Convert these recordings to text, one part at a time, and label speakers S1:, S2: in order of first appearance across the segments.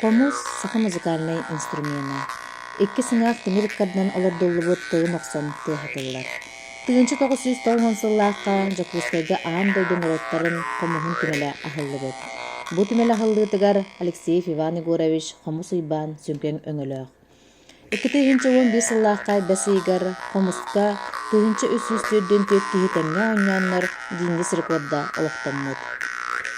S1: Хомус саха музыкальнай инструмена. Икки сыҥаах тимир ыккардынан олордуллубут тылын охсон тыаһатыллар. 1990 сыллаахха Дьокуускайга аан дойду норуоттарын хомуһун түмэлэ аһыллыбыт. Бу түмэл аһыллыытыгар Алексеев Иван Егорович Хомус Уйбаан сүҥкэн өҥөлөөх. 2011 сыллаахха бэс ыйыгар хомуска 1344 киһи тэҥҥэ оонньооннор Гиннес рекорда олохтоммут.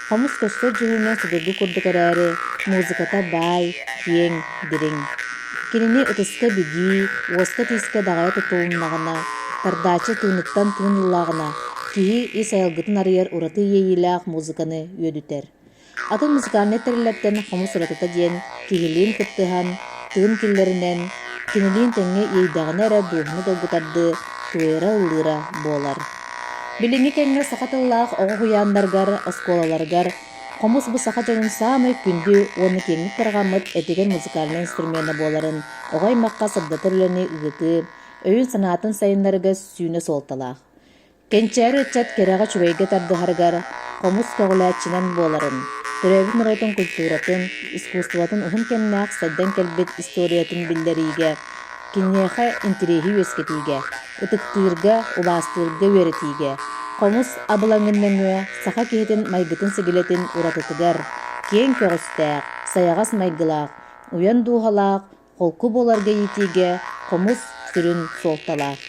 S1: Хомус көстөр дьүһүнэ судургу курдук эрээри, музыката баай, киэҥ, дириҥ. Кинини ытыска бигии, уоска-тиискэ даҕайа тутулуннаҕына, тардааччы тыыныттан тыын ыллаҕына, киһи ис айылгытын арыйар ураты иэйиилээх музыканы үөдүтэр. Атын музыкальнай тэриллэртэн хомус уратыта диэн киһилиин кыттыһан, тыын киллэринэн, кинилиин тэҥҥэ иэйдэҕинэ эрэ дууһаны долгутардыы туойара-ыллыыра буолар. Билиҥҥи кэмҥэ саха тыллаах оҕо уһуйааннарыгар, оскуолаларыгар хомус бу саха дьонун саамай күндү уонна киэҥник тарҕаммыт этигэн музыкальнай инструмена буоларын оҕо аймахха сырдатар үлэни ыытыы, өйүн-санаатын сайыннарыыга сүүнэ суолталаах. Кэнчээри ыччат кэрэҕэ-үчүгэйгэ тардыһарыгар хомус көҕүлээччинэн буоларын, төрөөбүт норуотун культуратын, искусствотын уһун кэмнээх сайдан кэлбит историятын биллэриигэ, киниэхэ интэриэһи үөскэтиигэ, ытыктыырга, убаастыырга үөрэтиигэ, хомус абылаҥын нөҥүө саха киһитин майгытын-сигилитин уратытыгар, киэҥ көҕүстээх, сайаҕас майгылаах, уйан дууһалаах, холку буоларга иитиигэ хомус сүрүн суолталаах.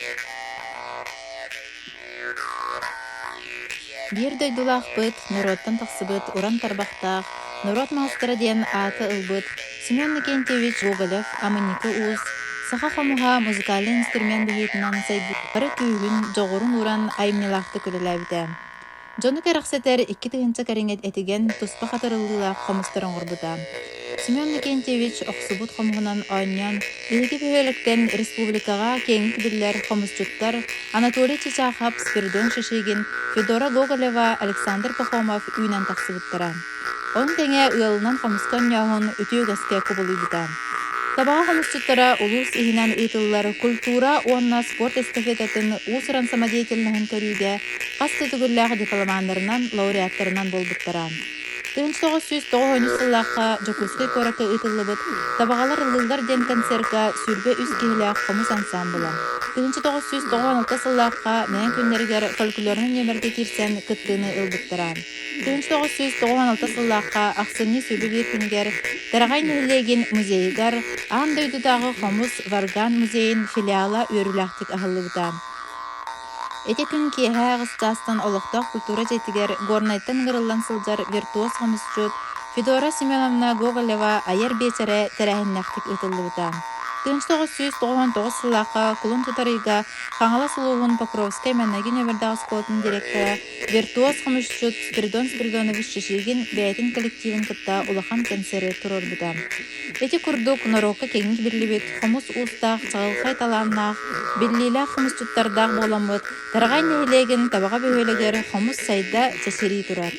S2: Биир дойдулаахпыт, норуоттан тахсыбыт уран тарбахтаах, норуот маастара диэн ааты ылбыт Семен Иннокентьевич Гоголев Амынньыкы Уус саха хомуһа музыкальнай инструмент быһыытынан сайдыы бары күүһүн, дьоҕурун ууран айымньылаахтык үлэлээбитэ. Дьону кэрэхсэтэр 2000 кэриҥэ этигэн туспа хатырыллыылаах хомустары оҥорбута. Семен Иннокентьевич охсубут хомуһунан оонньоон, биһиги бөһүөлэктэн республикаҕа киэҥник биллэр хомусчуттар Анатолий Чичахов, Спиридон Шишигин, Федора Гоголева, Александр Пахомов үүнэн тахсыбыттара. Ону тэҥэ ыалынан хомуска оонньооһун үтүө үгэскэ кубулуйбута. Табаҕа хомусчуттара улуус иһинэн ыытыллар культура уонна спорт эстафетатын уус-уран самодеятельноһын көрүүгэ хас да төгүллээх дипломаннарынан, лауреаттарынан буолбуттара. 1993 сыллаахха Дьокуускай куоракка ыытыллыбыт «Табаҕалар ыллыыллар» диэн концерка 23 киһилээх хомус ансаамбыла, 1996 сыллаахха Мэҥэ күннэригэр фольклорнай нүөмэргэ киирсэн кыттыыны ылбыттара. 1996 сыллаахха ахсынньы сүбэ күнүгэр Тараҕай нэһилиэгин музейыгар аан дойдутааҕы хомус варган музейын филиала үөрүүлээхтик аһыллыбыта. Ити күн киэһэ аҕыс чаастан олохтоох культура дьиэтигэр Горнайтан ыҥырыллан сылдьар виртуоз хомусчут Федора Семеновна Гоголева айар биэчэрэ тэрээһиннээхтик ыытыллыбыта. 1999 сыллаахха кулун тутар ыйга Хаҥалас улууһун Покровскай маҥнайгы нүөмэрдээх оскуолатын директора Виртуоз хомусчут Спиридон Спиридонович Шишигин бэйэтин коллективын кытта улахан концеры туруорбута. Ити курдук норуокка киэҥник биллибит хомус уустаах, чаҕылхай талааннаах, биллиилээх хомусчуттардаах буоламмыт, Тараҕай нэһилиэгин Табаҕа бөһүөлэгэр хомус сайда, чэчирии турар.